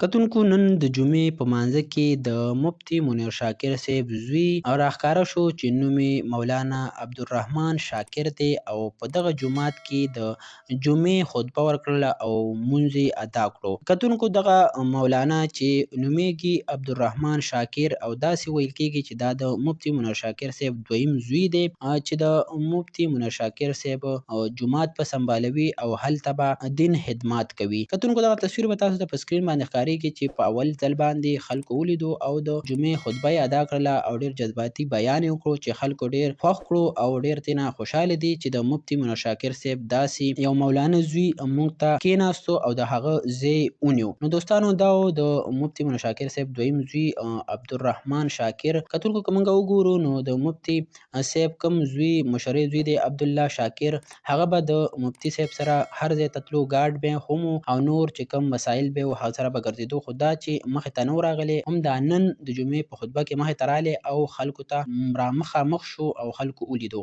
کتونکو نن د جمعې په مانځه کې د مفتي منیر شاکر صاحب زوی راښکاره شو چې نوم یې مولانا عبدالرحمن شاکر دی او په دغه جومات کې د جمعې خطبه ورکړله او مونځ یې ادا کړو. کتونکو دغه مولانا چې نومېږي عبدالرحمن شاکر او داسې ویل کېږي چې دا د مفتي منیر شاکر صاحب دویم زوی دی چې د مفتي منیر شاکر صاحب جومات به سمبالوي او هلته به دین خدمات کوي. کتونکو دغه تصویر به تاسو ته په سکرین باندې ښکاریږي چې په اول ځل باندې خلکو ولیدو او د جمعې خطبه یې ادا کړله او ډیر جذباتي بیان یې وکړو چې خلکو ډیر خوښ کړو او ډیر ترېنه خوشحاله دي چې د مفتي منیر شاکر صاحب داسې یو مولانا زوی موږ ته کیناستو او د هغه ځای ونیو. نو دوستانو دا و د مفتي منیر شاکر صاحب دویم زوی عبدالرحمن شاکر. کتونکو که موږ وګورو نو د مفتي صاحب کوم زوی مشرې زوی دی عبدالله شاکر هغه به د مفتي صاحب سره هر ځای ته تلو، ګارډ به هم و او نور چې کوم مسایل به و هغه سره به ګرځېدو، خو دا چې مخې ته نه و راغلی هم دا نن د جمعې په خطبه کې مخې ته راغلی او خلکو ته رامخامخ شو او خلکو ولیدو.